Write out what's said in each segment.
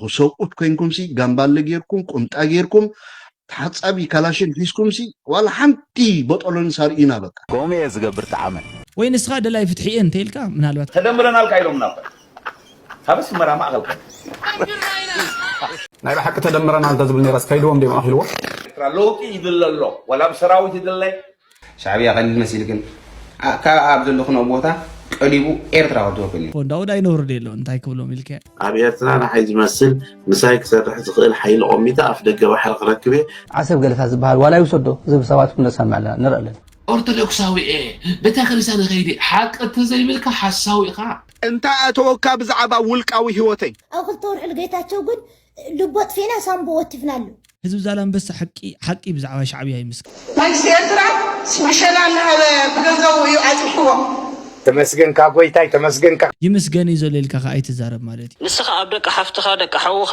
ኣለኹ። ሰብኡት ኮይንኩምሲ ጋምባለ ጌርኩም፣ ቁምጣ ጌርኩም፣ ተሓጻቢ ካላሽን ሒዝኩምሲ ዋላ ሓንቲ ቦጦሎንስ ኣርእዩና በቃ። ከምኡ እየ ዝገብር ጠዓመ። ወይ ንስኻ ደላይ ፍትሒ እየ እንተኢልካ ምናልባት ተደምረናል ካይሎም ናበር ካብ ኣስመራ ማእኸል ከ ናይ ብሓቂ ተደምረና እንተዝብል ነይረስ ከይድዎም ድዮም ኣኺልዎ ኤርትራ ለውጢ ይድለ ኣሎ ወላ ብሰራዊት ይድለ ሻዕብያ ቀሊል መሲልክን ካብ ኣብ ዘለኽኖ ቦታ ቀሊቡ ኤርትራ ክትወክል እዩ ዳውድ ኣይነውርድ የሎ እንታይ ክብሎም ኢልከ ኣብ ኤርትራ ንዓይ ዝመስል ምሳይ ክሰርሕ ዝኽእል ሓይሊ ቆሚተ ኣፍ ደገ ባሕሪ ክረክብ እየ። ዓሰብ ገለታ ዝበሃል ዋላ ይውሰዶ ዝብል ሰባት እውን ነሰምዕ ኣለና ንርኢ ኣለና። ኦርቶዶክሳዊ እየ ቤተክርስትያን ከይደ ሓቂ ተዘይብልካ ሓሳዊ ኢኻ። እንታይ ኣተወካ ብዛዕባ ውልቃዊ ህይወተይ? ኣብ ክልተ ወርሒ ልጌታቸው ግን ልቡ ኣጥፊእና ሳምቦ ወቲፍናሉ። ህዝቢ ዛላንበሳ ሓቂ ሓቂ ብዛዕባ ሻዕብያ ይምስክር። መንግስቲ ኤርትራ መሸላ እናሃበ ብገንዘቡ እዩ ኣፅንሕዎ። ተመስገንካ ጎይታይ ተመስገንካ። ይምስገን እዩ ዘሎ ኢልካ ከዓ ኣይትዛረብ ማለት እዩ። ንስኻ ኣብ ደቂ ሓፍትኻ ደቂ ሓውኻ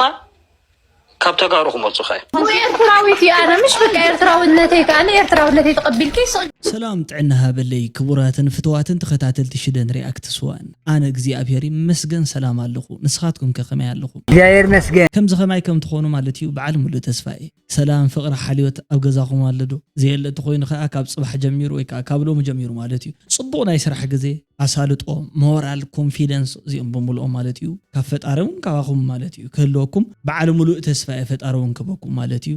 ካብ ተጋሩ ክመፁኻ እዮም። ኤርትራዊት እየ ኣነ ምሽ በቃ ኤርትራውነተይ ከዓ ኣነ ኤርትራውነተይ ተቐቢልኪ ስቕ ሰላም ጥዕና ሃበለይ ክቡራትን ፍትዋትን ተኸታተልቲ ሽደን ሪኣክትስ ዋን ኣነ እግዚኣብሔር ይመስገን ሰላም ኣለኹ ንስኻትኩም ከ ከመይ ኣለኹም እግዚኣብሔር ይመስገን ከምዚ ከማይ ከም ትኾኑ ማለት እዩ በዓል ሙሉእ ተስፋ እየ ሰላም ፍቕሪ ሓልዮት ኣብ ገዛኹም ኣሎ ዶ ዘየለ እንተኾይኑ ከዓ ካብ ፅባሕ ጀሚሩ ወይ ከዓ ካብ ሎሚ ጀሚሩ ማለት እዩ ፅቡቕ ናይ ስራሕ ግዜ ኣሳልጦ ሞራል ኮንፊደንስ እዚኦም ብምልኦም ማለት እዩ ካብ ፈጣሪ እውን ካባኹም ማለት እዩ ክህልወኩም በዓል ሙሉእ ተስፋ እየ ፈጣሪ እውን ክበኩም ማለት እዩ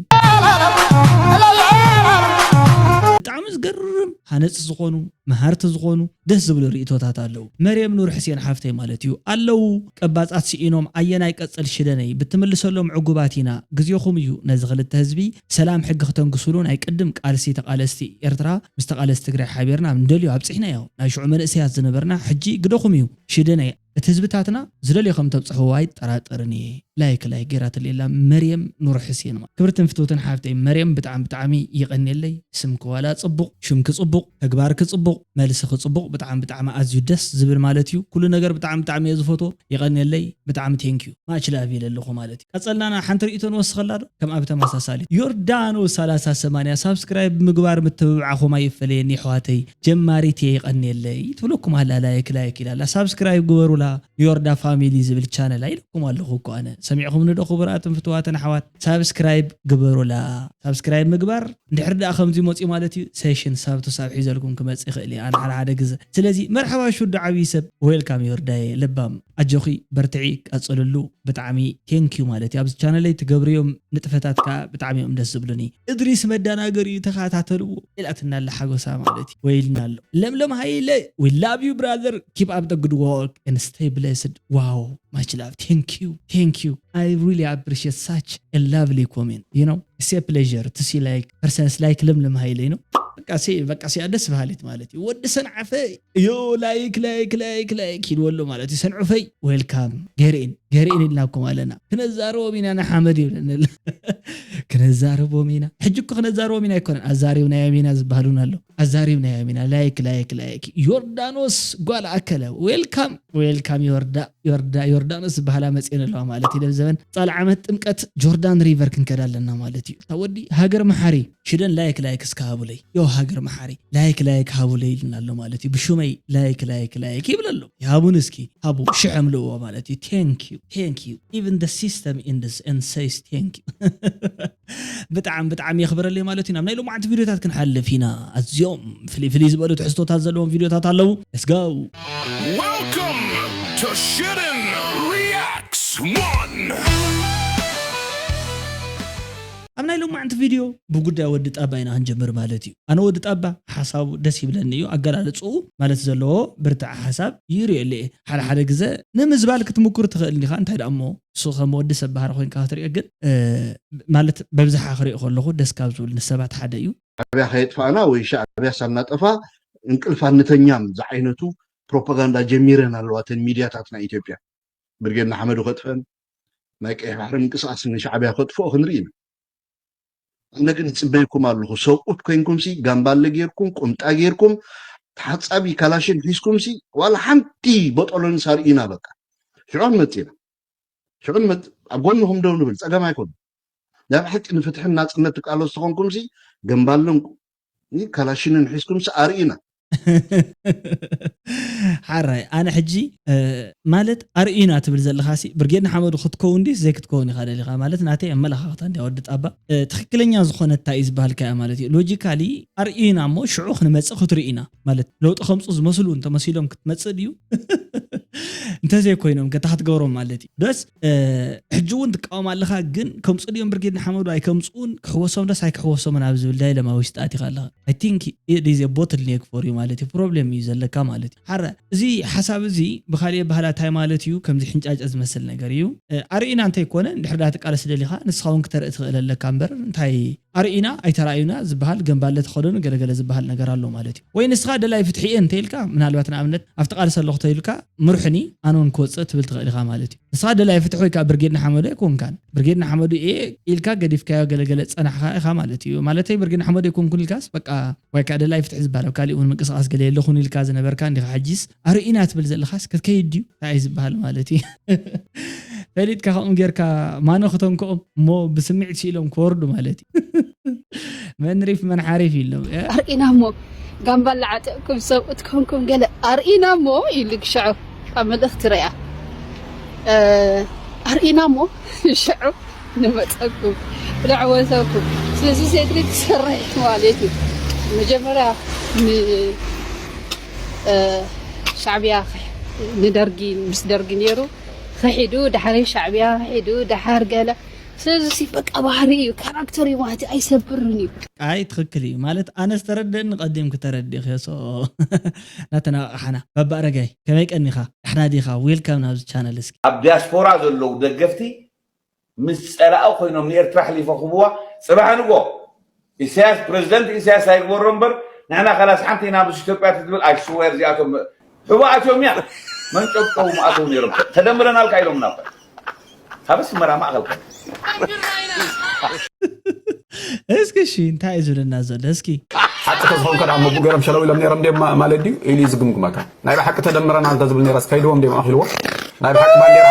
ብጣዕሚ ዝገርም ሃነፂ ዝኾኑ መሃርቲ ዝኾኑ ደስ ዝብሉ ርእቶታት ኣለዉ መርየም ኑር ሕሴን ሓፍተይ ማለት እዩ ኣለዉ ቀባፃት ስኢኖም ኣየናይ ቀፅል ሽደነይ ብትምልሰሎም ዕጉባት ኢና ግዜኹም እዩ ነዚ ክልተ ህዝቢ ሰላም ሕጊ ክተንግስሉ ናይ ቅድም ቃልሲ ተቃለስቲ ኤርትራ ምስ ተቃለስቲ ትግራይ ሓቢርና ንደልዮ ኣብፅሕናዮ ናይ ሽዑ መንእሰያት ዝነበርና ሕጂ ግደኹም እዩ ሽደነይ እቲ ህዝብታትና ዝደልዮ ከም ተብፅሕዎ ኣይጠራጠርን እየ ላይክ ላይክ ገይራትለይ ኣላ መርየም ኑር ሕሴን ማለት ክብርትን ፍትውትን ሓፍተይ መርየም ብጣዕሚ ብጣዕሚ የቐንየለይ ስምኪ ዋላ ፅቡቕ ሽምኪ ፅቡቕ ተግባርኪ ፅቡቕ መልስኺ ፅቡቕ ብጣዕሚ ብጣዕሚ ኣዝዩ ደስ ዝብል ማለት እዩ ኩሉ ነገር ብጣዕሚ ብጣዕሚ እየ ዝፈትዎ የቐንየለይ ብጣዕሚ thank you much love ኢለ ኣለኹ ማለት እዩ ቀፀልና ናብ ሓንቲ ርእይቶ ንወስኸላ ዶ ከም ኣብ ተመሳሳሊ ዮርዳኖ ሰላሳ ሰማንያ ሳብስክራይብ ምግባር ምትብባዕኹም ኣይፈለየኒ ኣሕዋተይ ጀማሪት እየ የቐንየለይ ትብለኩም ኣላ ላይክ ላይክ ኢላ ኣላ ሳብስክራይብ ግበሩላ ዮርዳ ፋሚሊ ዝብል ቻነል ኢለኩም ኣለኹ እኮ ኣነ ሰሚዕኹምኒ ዶ ክቡራትን ፍትዋትን ኣሕዋት ሳብስክራይብ ግበሩላ ሳብስክራይብ ምግባር እንድሕር ደኣ ከምዚ መፅኡ ማለት እዩ ሴሽን ሳብ ቱ ሳብ ሒዘልኩም ክመፅእ ይኽእል እዩ ኣነ ሓደ ሓደ ግዘ ስለዚ መርሓባ ሹዱ ዓብዪ ሰብ ዌልካም ዮርዳየ ለባም ኣጆኺ በርትዒ ቀፅልሉ ብጣዕሚ thank you ማለት እዩ ኣብዚ ቻነለይ ትገብርዮም ንጥፈታት ከዓ ብጣዕሚ እዮም ደስ ዝብሉኒ እድሪስ መዳናገር እዩ ተኸታተልዎ ኢላትና ኣላ ሓጎሳ ማለት እዩ ወይልና ኣሎ ለምለም ሃይለ we love you brother keep up the good work and stay blessed wow much love thank you thank you I really appreciate such a lovely comment you know it's a pleasure to see like persons like ለምለም ሃይለ you know በቃ ሲ በቃ ሲያ ደስ በሃሊት ማለት እዩ ወዲ ሰንዓፈ ዮ ላይክ ላይክ ላይክ ላይክ ይልወሎ ማለት እዩ ሰንዑፈይ ዌልካም ገርኢን ገርኢን ኢልናኩም ኣለና ክነዛረቦም ኢና ንሓመድ ይብለና ክነዛረቦም ኢና ሕጂ እኮ ክነዛረቦም ኢና ኣይኮነን ኣዛሪብናዮም ኢና ዝበሃሉን ኣሎ ኣዛሪብናዮም ኢና ላይክ ላይክ ላይክ ዮርዳኖስ ጓል ኣከለ ዌልካም ዌልካም ዮርዳ ዮርዳ ዮርዳኖስ ዝበሃላ መፅኤን ኣለዋ ማለት እዩ ዘበን ፃል ዓመት ጥምቀት ጆርዳን ሪቨር ክንከዳ ኣለና ማለት እዩ እታ ወዲ ሃገር መሓሪ ሽደን ላይክ ላይክ እስከ ሃቡለይ ዮ ሃገር መሓሪ ላይክ ላይክ ሃቡለይ ኢልና ኣሎ ማለት እዩ ብሹመይ ላይክ ላይክ ላይክ ይብል ኣሎ ይሃቡን እስኪ ሃቡ ሽሕ ምልእዎ ማለት እዩ thank you thank you even the system in this and says thank you ብጣዕሚ ብጣዕሚ የኽብረለይ ማለት እዩ ናብ ናይ ሎማዓንቲ ቪዲዮታት ክንሓልፍ ኢና ኣዝዮም ፍልይ ፍልይ ዝበሉ ትሕዝቶታት ዘለዎም ቪዲዮታት ኣለዉ let's go Welcome to Shitten Reacts One. ኣብ ናይ ሎማዓንቲ ቪድዮ ብጉዳይ ወዲ ጣባ ኢና ክንጀምር ማለት እዩ ኣነ ወዲ ጣባ ሓሳቡ ደስ ይብለኒ እዩ ኣገላልፅኡ ማለት ዘለዎ ብርትዓ ሓሳብ ይርእየሉ እየ ሓደ ሓደ ግዘ ንምዝባል ክትምኩር ትኽእል እንዲኻ እንታይ ደኣ እሞ እሱ ከም ወዲ ሰብ ባህሪ ኮይንካ ክትሪኦ ግን ማለት በብዝሓ ክሪኦ ከለኹ ደስ ካብ ዝብል ንሰባት ሓደ እዩ ሻዕብያ ከየጥፋእና ወይ ሻዕብያ ሳናጠፋ እንቅልፍ ኣንተኛም ዝዓይነቱ ፕሮፓጋንዳ ጀሚረን ኣለዋ ተን ሚድያታት ናይ ኢትዮጵያ ብርጌድ ንሓመዱ ከጥፈን ናይ ቀይሕ ባሕሪ ምንቅስቃስ ንሻዕብያ ከጥፍኦ ክንርኢ ኢና ኣነ ግን ይፅበይኩም ኣለኹ ሰብኡት ኮይንኩምሲ ጋምባለ ጌርኩም ቁምጣ ጌርኩም ተሓፃቢ ካላሽን ሒዝኩምሲ ዋላ ሓንቲ ቦጦሎንስ ኣርእዩና በቃ ሽዑ ንመፅእ ኢና ሽዑ ንመፅእ ኣብ ጎንኹም ደው ንብል ፀገም ኣይኮኑ ናይ ብሓቂ ንፍትሕን ናፅነት ትቃለሱ ተኾንኩምሲ ገምባለን ካላሽንን ሒዝኩምሲ ኣርእዩና ሓራይ ኣነ ሕጂ ማለት ኣርእዩና ትብል ዘለኻሲ ብርጌድ ንሓመዱ ክትከውን ድዩ ዘይክትከውን ኢኻ ደሊኻ ማለት ናተይ ኣመለኻኽታ እንዲያ ወዲ ጣባ። ትክክለኛ ዝኾነ እንታይ እዩ ዝበሃልካ እያ ማለት እዩ። ሎጂካሊ ኣርእዩና እሞ ሽዑ ክንመፅእ ክትርእዩና ማለት ለውጢ ከምፁ ዝመስሉ እንተመሲሎም ክትመፅእ ድዩ? እንተዘይኮይኖም ከታ ክትገብሮም ማለት እዩ ደስ። ሕጂ እውን ትቃወም ኣለኻ ግን ከምፁ ድዮም ብርጌድ ንሓመዱ ኣይከምፅኡን ክሕወሶም ደስ ኣይክሕወሶምን ኣብ ዝብል ዳይለማ ውሽጢ ኣቲኻ ኣለኻ። I think it is a bottleneck for you ማለት እዩ። ፕሮብሌም እዩ ዘለካ ማለት እዩ። ሓረ እዚ ሓሳብ እዚ ብካሊእ ባህላ እንታይ ማለት እዩ? ከምዚ ሕንጫጨ ዝመስል ነገር እዩ። ኣርእዩና እንተይኮነ እንድሕር ዳ ትቃለስ ደሊኻ ንስኻ እውን ክተርኢ ትኽእል ኣለካ እምበር እንታይ ኣርእዩና ኣይተራእዩና ዝበሃል ገምባለ ተኸደኑ ገለገለ ዝበሃል ነገር ኣሎ ማለት እዩ። ወይ ንስኻ ደላይ ፍትሒ እየ እንተይልካ ምናልባት ንኣብነት ኣብቲ ቃልሲ ኣለኹ ተይልካ ምርሑኒ ኣነ እውን ክወፅእ ትብል ትኽእል ኢኻ ማለት እዩ። ንስኻ ደላይ ፍትሒ ወይ ከዓ ብርጌድ ንሓመዱ ኣይኮንካን። ብርጌድ ንሓመዱ እየ ኢልካ ገዲፍካዮ ገለገለ ፀናሕኻ ኢኻ ማለት እዩ። ማለተይ ብርጌድ ንሓመዱ ኣይኮንኩን ኢልካስ በቃ ወይ ከዓ ደላይ ፍትሒ ዝበሃል ኣብ ካሊእ እውን ምንቅስቃስ ገለ የለኹን ኢልካ ዝነበርካ እንዲኻ ሕጂስ ኣርእዩና ትብል ዘለኻስ ክትከይድ ድዩ እንታይ እዩ ዝበሃል ማለት እዩ። ፈሊጥካ ከምኡ ጌርካ ማኖ ክተንክኦም እሞ ብስምዒት ስኢሎም ክወርዱ ማለት እዩ። መን ሪፍ መን ሓሪፍ ኢሎም ኣርእና እሞ ጋምባላ ዓጠቕኩም ሰብኡት ኮንኩም ገለ ኣርእና እሞ ኢሉ ክሸዑ ካብ መልእኽቲ ርያ ኣርእና እሞ ሽዑ ንመፀኩም ንዕወተኩም ስለዚ ሴድሪክ ክሰርሕ ማለት እዩ መጀመርያ ሻዕብያ ንደርጊ ምስ ደርጊ ነይሩ ክሒዱ ዳሕሪ ሻዕብያ ክሒዱ ዳሓር ገለ ስለዚ በቃ ባህሪ እዩ ካራክተር እዩ ማለት ኣይሰብርን እዩ ኣይ ትኽክል እዩ ማለት ኣነ ዝተረደእኒ ቀዲም ክተረድእ ክዮ ናተናቃሓና ባባ ኣረጋይ ከመይ ቀኒኻ ዳሕና ዲኻ ዌልካም ናብዚ ቻነል እስኪ ኣብ ዲያስፖራ ዘለዉ ደገፍቲ ምስ ጸላኢ ኮይኖም ንኤርትራ ኣሕሊፎ ክህብዋ ጽባሕ ንጎ ኢሳያስ ፕረዚደንት ኢሳያስ ኣይግበሮ እምበር ንሕና ካላስ ሓንቲ ኢና ምስ ኢትዮጵያ ትብል ኣይስወር እዚኣቶም ሕቡኣት እዮም እያ መንጨብቀቡ ምኣተው ነይሮም ተደምረናልካ ኢሎምና እኮ ካብ ኣስመራ ማእኸል ከ እስኪ እሺ እንታይ እዩ ዝብለና ዘሎ እስኪ ሓቂ ተዝኸውን ከዳ መቡ ገይሮም ሸለው ኢሎም ነይሮም ድዮም ማለት ድዩ ኢሉ እዩ ዝግምግመካ ናይ ብሓቂ ተደምረና እንተዝብል ነይረስ ከይድዎም ድዮም ኣኺልዎ ናይ ብሓቂ ባንዴራ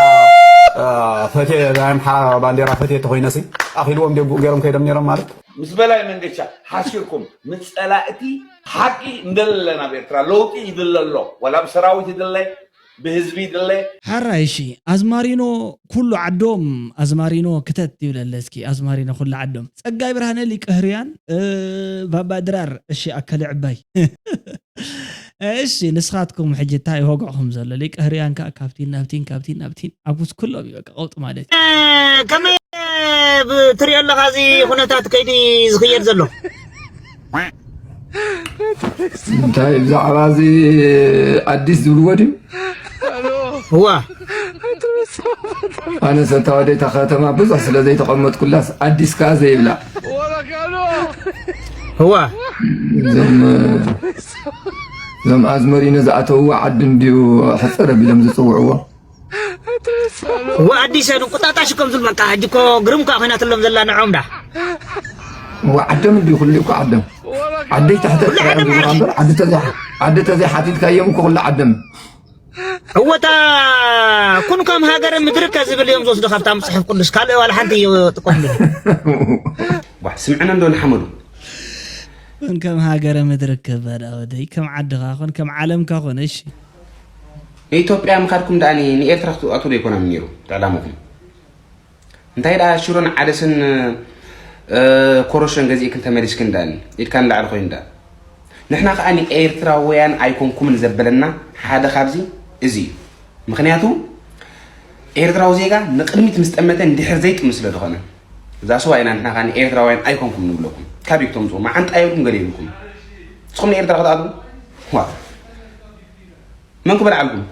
ፈትየ ናይ ኣምሓራ ባንዴራ ፈትየ ተኮይነሲ ኣኺልዎም ድዮም ብኡ ገይሮም ከይዶም ነይሮም ማለት ምስ በላይ መንገሻ ሓሲርኩም ምስ ጸላእቲ ሓቂ እንደለለ ናብ ኤርትራ ለውጢ ይድለ ኣሎ ዋላ ብሰራዊት ይድለ ብህዝቢ ይድለ። ሓራይ እሺ ኣዝማሪኖ ኩሉ ዓዶም ኣዝማሪኖ ክተት ይብለለ እስኪ ኣዝማሪኖ ኩሉ ዓዶም ጸጋይ ብርሃነ ሊቀ ህርያን ባባ ድራር እሺ ኣከለ ዕባይ እሺ ንስኻትኩም ሕጂ እንታይ ወግዕኹም ዘሎ ሊቀ ህርያን ከዓ ካብቲን ናብቲን ካብቲን ናብቲን ኣብ ኩሎም እዩ በቃ ቀውጢ ማለት እዩ ከመይ ትሪኦ ኣለኻ እዚ ኩነታት ከይዲ ዝኽየድ ዘሎ እንታይ ብዛዕባ እዚ ኣዲስ ዝብልዎ ድዩ እዋ ኣነስ እታ ወደይታ ከተማ ብዙሕ ስለ ዘይተቐመጥኩላስ ኣዲስ ከኣ ዘይብላ እዋ እዞም እዞም ኣዝመሪኖ ዝኣተውዎ ዓዲ እንድዩ ሕፅር ኣቢሎም ዝፅውዕዎ እዋ ኣዲስ እንቁጣጣሽ እኮ ዝብል በቃ ሕጂ እኮ ግርም እኳ ኮይናትሎም ዘላ ንዖም ዳ እዋ ዓዶም እንድዩ ኩሉ እኮ ዓዶም ዓደይ ትሕተ ጥራዮም ዝብልካ እምበር ዓዲ ተዘይ ዓዲ ተዘይ ሓቲትካዮም እኮ ኩሉ ዓዶም እወታ ኩን ከም ሃገር ምድርከ ዝብል እዮም ዝወስዱ ካብታ መፅሓፍ ቅዱስ ካልእ ዋላ ሓንቲ ይጥቀምሉ ዋ ስምዕና እንዶ ንሓመዱ ኩን ከም ሃገረ ምድርከ በዳ ወደይ ከም ዓድኻ ኮን ከም ዓለምካ ኮን እሺ ንኢትዮጵያ ምኻድኩም ደኣ ንኤርትራ ክትኣትዉ ዶ ኣይኮነን ነይሩ ዕላምኹም እንታይ ደኣ ሽሮን ዓደስን ኮረሾን ገዚእክን ተመሊስክን ደኣኒ ኢድካ ንላዕሊ ኮይኑ ደኣ ንሕና ከኣ ንኤርትራውያን ኣይኮንኩምን ዘበለና ሓደ ካብዚ እዚ እዩ ምኽንያቱ ኤርትራዊ ዜጋ ንቕድሚት ምስ ጠመተ ንድሕር ዘይጥምት ስለ ዝኾነ እዛ ስዋ ኢና ንሕና ከኣ ንኤርትራውያን ኣይኮንኩም ንብለኩም ካበይ ክተምፅኡ መዓንጣ የብልኩም ገለ የብልኩም ንስኹም ንኤርትራ ክትኣትዉ ዋ መን ክበልዓልኩም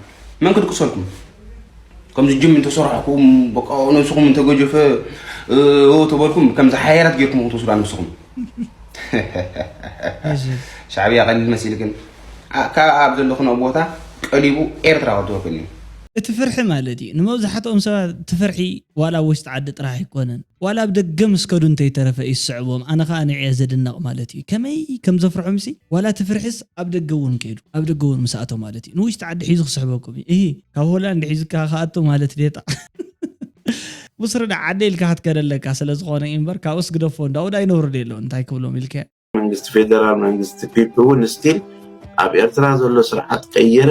መን ክድቅሰልኩም ከምዚ ጅም እንተሰርሕኩም በቃ ነብስኹም እንተገጀፈ ተበልኩም ከምዚ ሓያላት ጌርኩም ክትወስዱ ኣነብስኹም ሻዕብያ ቀሊል መሲልክን ካብ ኣብ ዘለኽንኦ ቦታ ቀሊቡ ኤርትራ ክትወክን እዩ እቲ ፍርሒ ማለት እዩ ንመብዛሕትኦም ሰባት እቲ ፍርሒ ዋላ ኣብ ውሽጢ ዓዲ ጥራሕ ኣይኮነን ዋላ ኣብ ደገ ምስ ከዱ እንተይተረፈ እዩ ዝስዕቦም ኣነ ከዓ ንዕየ ዝድነቕ ማለት እዩ ከመይ ከም ዘፍርሖምሲ ዋላ እቲ ፍርሒስ ኣብ ደገ እውን ከይዱ ኣብ ደገ እውን ምስ ኣቶ ማለት እዩ ንውሽጢ ዓዲ ሒዙ ክስሕበኩም እዩ እሂ ካብ ሆላንድ ሒዙካ ክኣቱ ማለት ዴጣ ምስ ርዳ ዓደ ኢልካ ክትከደ ኣለካ ስለ ዝኾነ እዩ እምበር ካብኡስ ግደፎ እንዳኡ ዳይነብሩ ዶ የለውን እንታይ ክብሎም ኢልካ መንግስቲ ፌደራል መንግስቲ ፒፒ እውን ስቲል ኣብ ኤርትራ ዘሎ ስርዓት ቀይረ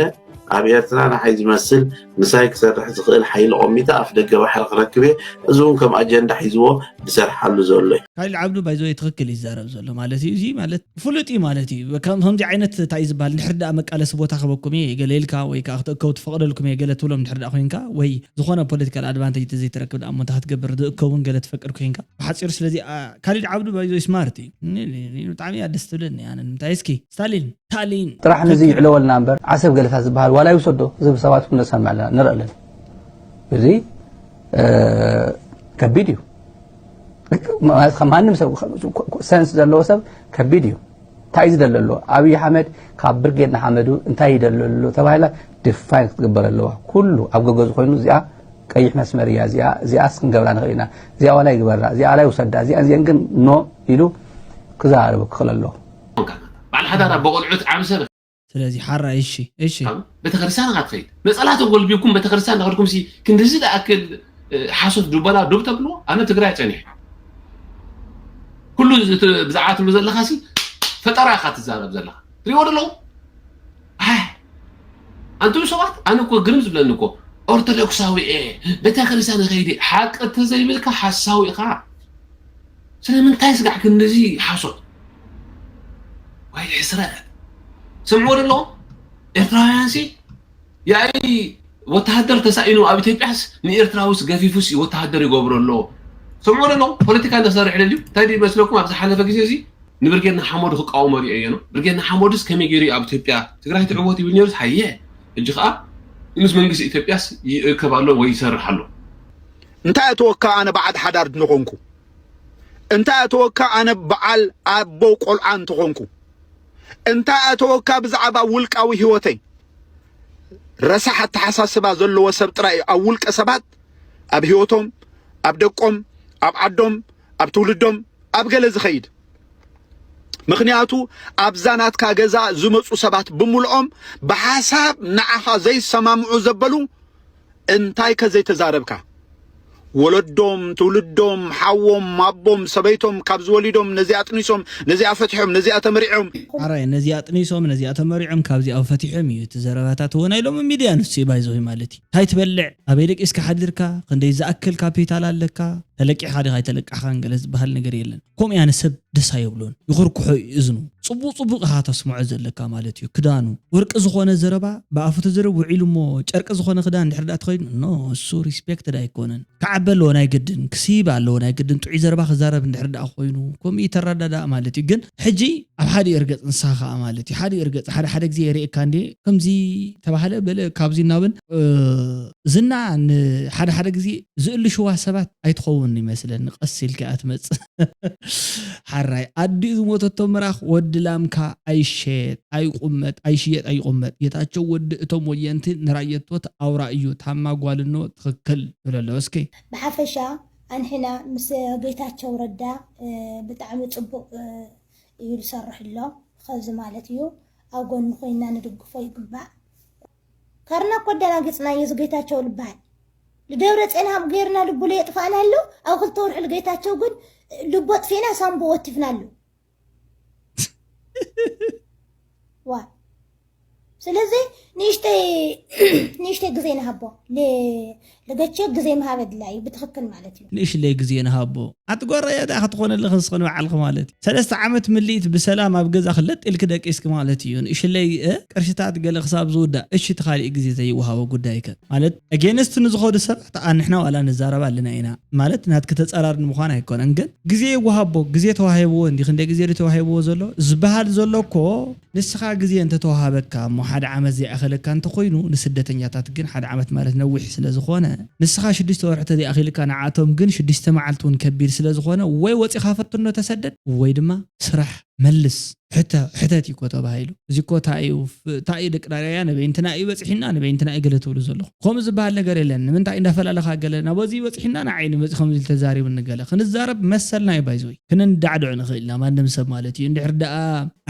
ኣብ ኤርትራ ንዓይ ዝመስል ምሳይ ክሰርሕ ዝኽእል ሓይሊ ቆሚታ ኣፍ ደገ ባሕሪ ክረክብ እየ። እዚ እውን ከም ኣጀንዳ ሒዝዎ ዝሰርሓሉ ዘሎ እዩ። ካሊድ ዓብዱ ባይዘወይ ትኽክል ይዛረብ ዘሎ ማለት እዩ። እዚ ማለት ፍሉጥ እዩ ማለት እዩ። ከም- ከምዚ ዓይነት እንታይ እዩ ዝበሃል፣ እንድሕር ደኣ መቃለሲ ቦታ ክበኩም እየ ገለ ኢልካ ወይ ከዓ ክትእከቡ ትፈቕደልኩም እየ ገለ ትብሎም እንድሕር ደኣ ኮይንካ ወይ ዝኾነ ፖለቲካል ኣድቫንቴጅ ተዘይትረክብ ደኣ እሞ እንታይ ክትገብር ዝእከቡን ገለ ትፈቅድ ኮይንካ ብሓፂሩ። ስለዚ ኣ- ካሊድ ዓብዱ ባይዘወይ ስማርት እዩ። ኒ- ኒ- ኒ- ብጣዕሚ እያ ደስ ትብለኒ ኣነ ንምንታይ እስኪ ስታሊን ታሊን ጥራሕ ነዚ ይዕለወልና እምበር ዓሰብ ገለታት ዝበሃል ዋላ ይውሰዶ ዝብል ሰባት እውን ነሰምዕ ኣለና ንርኢ ኣለና። እዚ እ፣ ከቢድ እዩ ማለት ከም ማንም ሰብ ሰንስ ዘለዎ ሰብ ከቢድ እዩ። እንታይ እዩ ዝደለ ኣሎ ኣብይ ኣሕመድ ካብ ብርጌድ ንሓመዱ እንታይ ይደለ ኣሎ ተባሂላ ዲፋይን ክትግበር ኣለዋ። ኩሉ ኣብ ገገ ዝኾይኑ እዚኣ ቀይሕ መስመር እያ እዚኣ እዚኣስ ክንገብራ ንኽእል ኢና እዚኣ ዋላ ይግበራ እዚኣ ዋላ ይውሰዳ እዚኣ እዚአን ግን ኖ ኢሉ ክዘራረቡ ክኽእል ኣለዎ። በዓል ሓዳር ኣቦ ቆልዑት ዓቢ ሰብ ስለዚ ሓራይ እሺ እሺ ቤተክርስትያን ኢኻ ትኸይድ ነፀላ ተጎልቢብኩም ቤተክርስትያን እናኸድኩም ሲ ክንድዚ ዝኣክል እ፣ ሓሶት ዱበላ ዱብ ተብልዎ ኣነ ትግራይ ፀኒሐ ኩሉ እዚ ት- ብዛዕባ ትብሉ ዘለኻ ሲ ፈጠራ ኢኻ ትዛረብ ዘለኻ ትሪእዎ ደለኹም ኣይ፣ ኣንቱም ሰባት ኣነ እኮ ግርም ዝብለኒ እኮ ኦርቶዶክሳዊ እየ ቤተክርስትያን ይኸይድ እየ። ሓቂ እንተዘይብልካ ሓሳዊ ኢኻ ስለምንታይ ስጋዕ ክንድዚ ሓሶት ወይ ሕስረት ስምዕዎ ደለኹም ኤርትራውያን ሲ ያኢ ወተሃደር ተሳኢኑ ኣብ ኢትዮጵያስ ንኤርትራውስ ገፊፉስ ወተሃደር ይገብሮ ኣሎ ስምዕዎ ደለኹም ፖለቲካ እንዳሰርሕ ደልዩ እንታይ ድዩ መስለኩም ኣብ ዝሓለፈ ግዜ እዚ ንብርጌድ ንሓመዱ ክቃወሞ ሪኦዮ ነው። ብርጌድ ንሓመዱስ ከመይ ገይሩ እዩ ኣብ ኢትዮጵያ ትግራይ ትዕወት ይብል ነይሩስ ሃየ ሕጂ ከዓ ምስ መንግስቲ ኢትዮጵያስ ይእከብ ኣሎ ወይ ይሰርሕ ኣሎ። እንታይ ኣተወካ ኣነ በዓል ሓዳር እንኾንኩ እንታይ ኣተወካ ኣነ በዓል ኣቦ ቆልዓ እንተኾንኩ እንታይ ኣተወካ ብዛዕባ ውልቃዊ ህይወተይ ረሳሕ ኣተሓሳስባ ዘለዎ ሰብ ጥራይ ኣብ ውልቀ ሰባት ኣብ ህይወቶም ኣብ ደቆም ኣብ ዓዶም ኣብ ትውልዶም ኣብ ገለ ዝኸይድ ምኽንያቱ ኣብዛ ናትካ ገዛ ዝመፁ ሰባት ብምልኦም ብሓሳብ ንዓኻ ዘይሰማምዑ ዘበሉ እንታይ ከዘይተዛረብካ ወለዶም ትውልዶም ሓዎም ኣቦም ሰበይቶም ካብ ዝወሊዶም ነዚኣ ኣጥኒሶም ነዚኣ ፈትሖም ነዚኣ ተመሪዖም ኣራይ ነዚኣ ጥኒሶም ነዚኣ ተመሪዖም ካብዚኣ ፈቲሖም እዩ እቲ ዘረባታት እውን ኣይሎም ሚድያ ንሱ ባይዘዊ ማለት እዩ እንታይ ትበልዕ ኣበይ ደቂስካ ሓዲርካ ክንደይ ዝኣክል ካፒታል ኣለካ ተለቂሕካ ዲኻ ኣይተለቃሕካን ገለ ዝበሃል ነገር የለን ከምኡ ያነ ሰብ ደስ ኣየብሎን ይኹርኩሖ እዩ እዝኑ ጽቡቕ ጽቡቕ ኢኻ ተስምዖ ዘለካ ማለት እዩ ክዳኑ ወርቂ ዝኾነ ዘረባ ብኣፉ ተዘረብ ውዒሉ እሞ ጨርቂ ዝኾነ ክዳን ድሕር ዳ ተኸይኑ ኖ እሱ ሪስፔክትድ ኣይኮነን ክዓቢ ኣለዎ ናይ ግድን ክስይብ ኣለዎ ናይ ግድን ጥዑይ ዘረባ ክዛረብ እንድሕር ዳ ኮይኑ ከምኡ ይተረዳዳእ ማለት እዩ ግን ሕጂ ኣብ ሓደ እርገጽ ንስኻ ከዓ ማለት እዩ ሓደ እርገጽ ሓደ ሓደ ግዜ የርእየካ እንዴ ከምዚ ተባህለ በለ ካብዚ እናበል ዝና ንሓደ ሓደ ግዜ ዝእልሽዋ ሰባት ኣይትኸውን ይመስለኒ ቀስ ኢልካ እያ ትመፅእ ሓራይ ኣዲኡ ዝሞተቶ ምራኽ ወዲ ላምካ ኣይሸየጥ ኣይቁመጥ ኣይሽየጥ ኣይቁመጥ ጌታቸው ወዲ እቶም ወየንቲ ንራየቶት ኣውራ እዩ ታማ ጓልኖ ትኽክል ይብለሎ እስኪ ብሓፈሻ ኣንሕና ምስ ጌታቸው ረዳ ብጣዕሚ ፅቡቅ እዩ ዝሰርሕ ኣሎ ኸዚ ማለት እዩ ኣብ ጎኑ ኮይና ንድግፎ ይግባእ ካርና እኮ ኣደናጊፅናዮ እዚ ጌታቸው ልበሃል ልደብረ ፅዮን ሃም ገይርና ልቡ ለየጥፋእና ኣሎ ኣብ ክልተ ወርሒ ልጌታቸው ግን ልቦ ጥፊእና ሳምቦ ወቲፍና ኣሎ ዋ ስለዚ ንእሽተይ ንእሽተይ ግዜ ንሃቦ ልገቸ ግዜ ምሃብ ኣድላይ እዩ ብትኽክል ማለት እዩ ንእሽለይ ግዜ ንሃቦ ኣቲ ጓራያ ደኣ ክትኾነልኺ ንስኺ ንባዕልኺ ማለት እዩ ሰለስተ ዓመት ምልኢት ብሰላም ኣብ ገዛ ክለጥ ኢልኪ ደቂስኪ ማለት እዩ ንእሽለይ እ ቅርሽታት ገለ ክሳብ ዝውዳእ እሺ እቲ ካሊእ ግዜ ዘይወሃቦ ጉዳይከ ማለት against ንዝኸዱ ሰባት ኣንሕና ዋላ ንዛረብ ኣለና ኢና ማለት ናትኪ ተፃራሪ ንምዃን ኣይኮነን ግን ግዜ ይወሃቦ ግዜ ተዋሂብዎ እንዲ ክንደይ ግዜ ዶ ተዋሂብዎ ዘሎ ዝበሃል ዘሎ እኮ ንስኻ ግዜ እንተተዋሃበካ እሞ ሓደ ዓመት ዘይኣኸለካ እንተኾይኑ ንስደተኛታት ግን ሓደ ዓመት ማለት ነዊሕ ስለ ዝኾነ ንስኻ ሽዱሽተ ወርሒ ተዘይኣኺልካ ንዓቶም ግን ሽዱሽተ መዓልቲ እውን ከቢድ ስለ ዝኾነ ወይ ወፂኻ ፈትኖ ተሰደድ ወይ ድማ ስራሕ መልስ ሕተ ሕተት እዩ እኮ ተባሂሉ እዚ እኮ እንታይ እዩ እንታይ እዩ ደቂ ዳርያ ነበይ እንትና እዩ በፂሒና ነበይ እንትና እዩ ገለ ትብሉ ዘለኹ ከምኡ ዝበሃል ነገር የለን ንምንታይ እንዳፈላለኻ ገለ ናበዚ በፂሒና ንዓይ ንመፂ ከምዚ ተዛሪብኒ ገለ ክንዛረብ መሰልና እዩ ባይዘወይ ክንንዳዕድዑ ንኽእል ኢና ማንም ሰብ ማለት እዩ እንድሕር ደኣ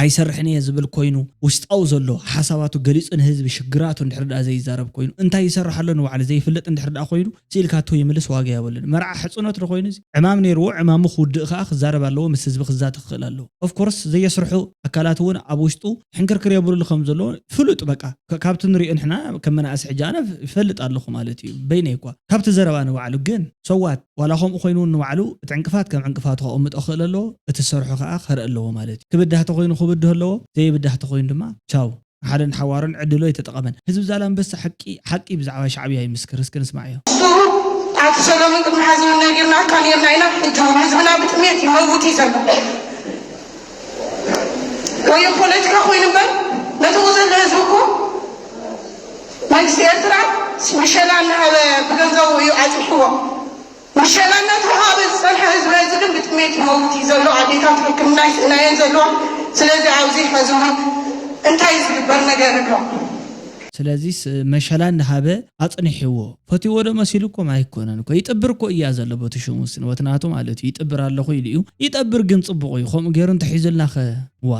ኣይሰርሕን እየ ዝብል ኮይኑ ውሽጣዊ ዘሎ ሓሳባቱ ገሊፁ ንህዝቢ ሽግራቱ እንድሕር ደኣ ዘይዛረብ ኮይኑ እንታይ ይሰርሕ ኣሎ ንባዕሉ ዘይፍለጥ እንድሕር ደኣ ኮይኑ ስኢልካቶ ይምልስ ዋጋ የብሉን መርዓ ሕፅኖት ዶ ኮይኑ ዕማም ነይርዎ ዕማሙ ክውድእ ከዓ ክዛረብ ኣለዎ ምስ ህዝቢ ክዛተ ክኽእል ኣለዎ ኦፍኮርስ ዘየስርሑ ኣካላት እውን ኣብ ውሽጡ ሕንክርክር የብሉሉ ከም ዘለዎ ፍሉጥ። በቃ፣ ካ-፣ ካብቲ ንሪኦ ንሕና ከም መናእሰይ፣ ሕጂ ኣነ ይፈልጥ ኣለኹ ማለት እዩ፣ በይነይ እኳ። ካብቲ ዘረባ ንባዕሉ ግን፣ ሰዋት፣ ዋላ ከምኡ ኮይኑ እውን ንባዕሉ እቲ ዕንቅፋት ከም ዕንቅፋቱ ከቐምጦ ክኽእል ኣለዎ፣ እቲ ዝሰርሖ ከኣ ከርኢ ኣለዎ ማለት እዩ። ክብዳህ ተኾይኑ ክብድህ ኣለዎ፣ ዘይብዳህ ተኾይኑ ድማ ቻው። ሓደን ሓዋሩን ዕድሉ ኣይተጠቐመን። ህዝቢ ዛላንበሳ ሓቂ፣ ሓቂ ብዛዕባ ሻዕብያ ይምስክር። እስኪ ንስማዕዮ። ሱሩ ኣቶ ሰሎሞን ቅድሚ ሓዚ እውን ነጊርናካ ነርና ኢና። ሕጂ እውን ህዝብና ብጥሜት ይመውት እዩ ዘሎ። ወዮ ፖለቲካ ኮይኑ እምበር፣ ነቲ ዘሎ ህዝቢ እኮ መንግስቲ ኤርትራ ምሸላ እናሃበ ብገንዘቡ እዩ ኣጽኒሕዎ። ምሸላ እናተውሃበ ዝጸንሐ ህዝቢ፣ እዚ ግን ብጥሜት ይመውት እዩ ዘሎ። ኣዴታት ሕክምና ይስእና እየን ዘለዋ። ስለዚ ኣብዚ ሕዚ እውን እንታይ ዝግበር ነገር ኣሎ? ስለዚስ መሸላ እናሃበ ኣጽኒሕዎ። ፈትይዎ ዶ መሲሉ እኮ ኣይኮነን እኮ። ይጥብር እኮ እያ ዘሎ በቲ ሽሙ ስንወት ናቱ ማለት እዩ። ይጥብር ኣለኹ ኢሉ እዩ። ይጠብር ግን ጽቡቕ እዩ። ከምኡ ገይሩ እንተሒዙልናኸ? ዋ፣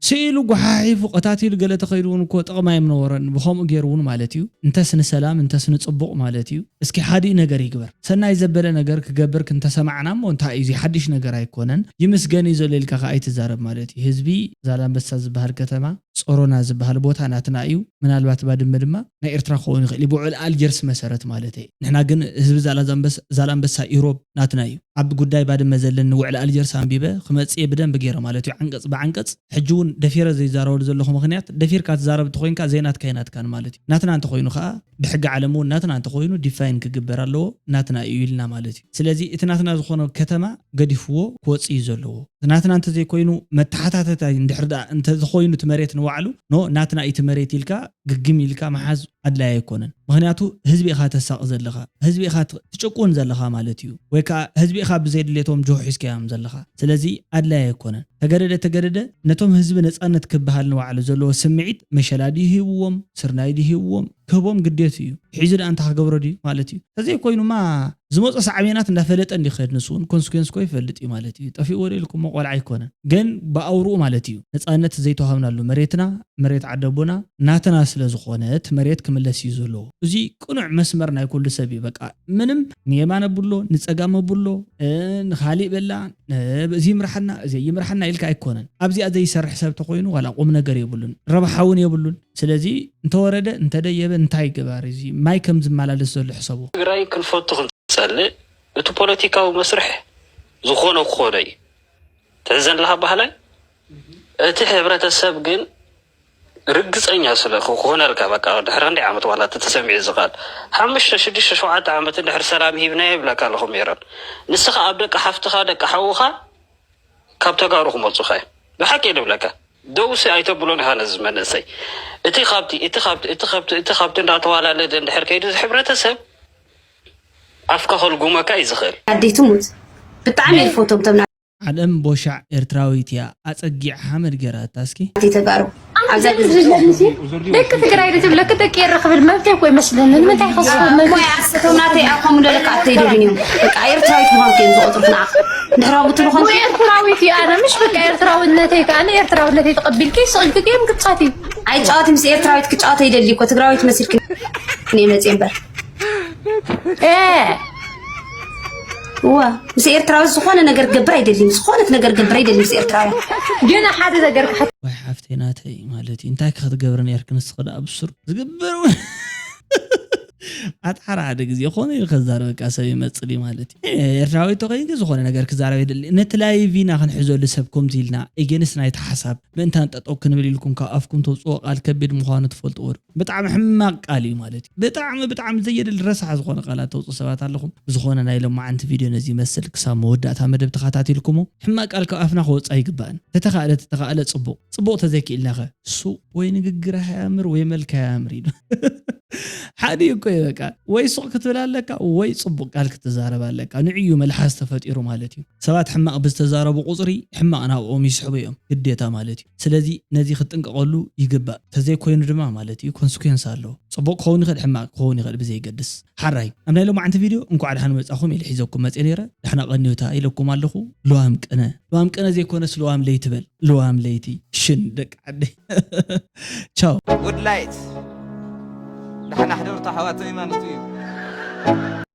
ስኢሉ ጓሓሒፉ ቀታቲሉ ገለ ተኸይዱ እውን እኮ ጥቕሚ ኣይምነበሮን። ብኸምኡ ገይሩ እውን ማለት እዩ። እንተስ ንሰላም፣ እንተስ ንጽቡቕ ማለት እዩ። እስኪ ሓዲኡ ነገር ይግበር። ሰናይ ዘበለ ነገር ክገብር ክንተሰማዕና እሞ እንታይ እዩ፣ እዚ ሓድሽ ነገር ኣይኮነን። ይምስገን እዩ ዘሎ ኢልካ ከኣ ኣይትዛረብ ማለት እዩ። ህዝቢ ዛላንበሳ ዝበሃል ከተማ፣ ጾሮና ዝበሃል ቦታ ናትና እዩ። ምናልባት ባድመ ድማ ናይ ኤርትራ ክኸውን ይኽእል እዩ፣ ብውዕል ኣልጀርስ መሰረት ማለት እዩ። ንሕና ግን ህዝቢ ዛላ-፣ ዛንበስ-፣ ዛላንበሳ ኢሮብ ናትና እዩ። ኣብ ጉዳይ ባድመ ዘለኒ ውዕል ኣልጀርስ ኣንቢበ ክመጽእ እየ ብደንቢ ገይረ ማለት እዩ፣ ዓንቀጽ ብዓንቀጽ። ሕጂ እውን ደፊረ ዘይዛረበሉ ዘለኹ ምኽንያት፣ ደፊርካ ትዛረብ እንተኾይንካ ዘይናትካ ኣይናትካን ማለት እዩ። ናትና እንተኾይኑ ከኣ ብሕጊ ዓለም እውን ናትና እንተኾይኑ ዲፋይን ክግበር ኣለዎ፣ ናትና እዩ ኢልና ማለት እዩ። ስለዚ እቲ ናትና ዝኾነ ከተማ ገዲፍዎ ክወጽእ እዩ ዘለዎ። እቲ ናትና እንተዘይኮይኑ መተሓታተታይ እንድሕር ደኣ እንተዝኾይኑ እቲ መሬት ንባዕሉ፣ ኖ ናትና እዩ እቲ መሬት ኢልካ ግግም ኢልካ ምሓዝ ኣድላይ ኣይኮነን። ምኽንያቱ ህዝቢ ኢኻ ተሳቒ ዘለኻ፣ ህዝቢ ኢኻ ት-፣ ትጭቁን ዘለኻ ማለት እዩ። ወይ ከኣ ህዝቢ ኢኻ ብዘይ ድሌቶም ጆሆ ሒዝካዮም ዘለኻ። ስለዚ ኣድላይ ኣይኮነን። ተገደደ ተገደደ ነቶም ህዝቢ ነጻነት ክበሃል ንባዕሉ ዘለዎ ስምዒት መሸላ ድዩ ሂብዎም፣ ስርናይ ድዩ ሂብዎም፣ ክህቦም ግዴቱ እዩ። ሒዙ ደኣ እንታይ ክገብሮ ድዩ ማለት እዩ? ተዘይኮይኑማ ዝመጾ ሳዕቤናት እንዳፈለጠ እንዲ ክኸድ ንሱ እውን ኮንስኩዌንስ እኮ ይፈልጥ እዩ ማለት እዩ። ጠፊእዎ ዶ ኢልኩሞ ቆልዓ ኣይኮነን። ግን ብኣውርኡ ማለት እዩ። ነጻነት ዘይተዋሃብናሉ መሬትና፣ መሬት ዓደቦና ናትና ስለ ዝኾነ እቲ መሬት ክምለስ እዩ ዘለዎ። እዚ ቅኑዕ መስመር ናይ ኩሉ ሰብ እዩ። በቃ ምንም ንየማን ኣብሎ፣ ንጸጋም ኣብሎ፣ እ፣ ንኻሊእ በላ፣ እ፣ እዚ ይምርሓና፣ እዚ ይምርሓና ኢልካ ኣይኮነን። ኣብዚኣ ዘይሰርሕ ሰብ ተኾይኑ ዋላ ቁም ነገር የብሉን፣ ረብሓ እውን የብሉን። ስለዚ እንተወረደ፣ እንተደየበ እንታይ ይገባር? እዚ ማይ ከም ዝመላለስ ዘሎ ሕሰቦ። ትግራይ ክንፈቱ ክንጸልእ፣ እቲ ፖለቲካዊ መስርሕ ዝኾነ ክኾነ እዩ። ትሕዘን ኣለኻ ባህላይ፣ እቲ ሕብረተሰብ ግን ርግጸኛ ስለ ክኾነልካ፣ በቃ፣ ድሕሪ ክንደይ ዓመት ዋላ እቲ ተሰሚዑ ዝኽእል፣ ሓሙሽተ፣ ሽዱሽተ፣ ሸውዓተ ዓመት እንድሕር ሰላም ሂብናዮ ይብለካ ኣለኹ ሜሮን። ንስኻ ኣብ ደቂ ሓፍትኻ፣ ደቂ ሓውኻ ካብ ተጋሩ ክመጹኻ እዮም። ብሓቂ እየ ዝብለካ። ደውሲ ኣይተብሎን ኢኻ ነዚ መንእሰይ። እቲ ካብቲ፣ እቲ ካብቲ፣ እቲ ካብቲ፣ እቲ ካብቲ እንዳተዋላለደ እንድሕር ከይዱ፣ እዚ ሕብረተሰብ ኣፍካ ከልጉመካ እዩ ዝኽእል። ኣደይ ትሙት። ብጣዕሚ እየ ዝፈትዎም እቶም ዓለም ቦሻዕ ኤርትራዊት እያ ኣጸጊዕ ሓመድ ገራታ እስኪ። ናተይ ተጋሩ። ኣብዛ ግዜ ደቂ ትግራይ ዶ ትብለኪ? ደቂ ኤረ ክብል መብተይ እኮ ይመስለኒ። ንምንታይ ከስቡ መብተይ? ሞያ፣ እቶም ናተይ ኣብ ከምኡ ደለካ ኣተይደልን እዮም። በቃ ኤርትራዊት ምዃንኩ እዮም ዝቆጽሩክ ንዓኽ። ድሕሪ ኣብኡ ትልኾን እሞ ኤርትራዊት እየ ኣነ። ምሽ በቃ ኤርትራዊነተይ ከኣ፣ ኣነ ኤርትራዊነተይ ተቐቢልኪ ስቕ ኢልኪ ጌም ክትጻወቲ። ኣይጻወት፣ ምስ ኤርትራዊት ክጻወት ኣይደሊ እኮ፣ ትግራዊት መሲልክኒ እየ መጽየ እምበር። ኤ! እዋ፣ ምስ ኤርትራዊ ዝኾነ ነገር ክገብር ኣይደልን፣ ዝኾነት ነገር ክገብር ኣይደልን ምስ ኤርትራውያን። ግን ሓደ ነገር ክሓት- ዋይ ሓፍተይ ናተይ ማለት እዩ። እንታይ ከ ክትገብሪ ነርኪ ንስኺ ደኣ ብሱር ዝግበር እውን ኣትሓራ ሓደ ግዜ ኮነ ኢሉ ከዛረበካ ሰብ ይመጽእ ድዩ ማለት እዩ። ኤርትራዊ ተኾይንኪ ዝኾነ ነገር ክዛረብ የድሊ። ነቲ ላይቭ ኢና ክንሕዘሉ ሰብ ከምዚ ኢልና ኤጌንስት ናይቲ ሓሳብ ምእንታን ጠጠው ክንብል ኢልኩም ካብ ኣፍኩም ተውጽኦ ቃል ከቢድ ምዃኑ ትፈልጥዎ ዶ? ብጣዕሚ ሕማቕ ቃል እዩ ማለት እዩ። ብጣዕሚ፣ ብጣዕሚ ዘየድሊ ረሳሕ ዝኾነ ቃላት ተውጽኡ ሰባት ኣለኹም። ብዝኾነ ናይ ሎማዓንቲ ቪድዮ ነዚ ይመስል። ክሳብ መወዳእታ መደብ ተኸታቲልኩሞ ሕማቕ ቃል ካብ ኣፍና ክወጽእ ኣይግባእን። ተተኻእለ፣ ተተኻእለ ጽቡቕ። ጽቡቕ ተዘይክኢልናኸ? ሱቕ ወይ ንግግርህ ኣያምር ወይ መልክህ ኣያምር ኢሉ። ሓደ እዩ እኮ እዩ በቃ። ወይ ሱቕ ክትብል ኣለካ ወይ ጽቡቕ ቃል ክትዛረብ ኣለካ። ንዕዩ መልሓስ ተፈጢሩ ማለት እዩ። ሰባት ሕማቕ ብዝተዛረቡ ቁጽሪ ሕማቕ ናብኦም ይስሕቡ እዮም ግዴታ ማለት እዩ። ስለዚ ነዚ ክትጥንቀቐሉ ይግባእ። ተዘይኮይኑ ድማ ማለት እዩ ኮንስኩዌንስ ኣለዎ። ጽቡቕ ክኸውን ይኽእል፣ ሕማቕ ክኸውን ይኽእል ብዘይገድስ። ሓራይ ኣብ ናይ ሎማዓንቲ ቪድዮ እንኳዕ ደሓን መጻኹም ኢለ ሒዘኩም መጽየ ነይረ። ደሕና ቀንዩታ ኢለኩም ኣለኹ። ልዋም ቅነ፣ ልዋም ቅነ ዘይኮነስ ልዋም ለይቲ በል። ልዋም ለይቲ ሽን ደቂ ዓደይ። ቻው። ጉድ ላይት። ደሓን ኣሕደሩ ኣሕዋተይ ማለት እዩ።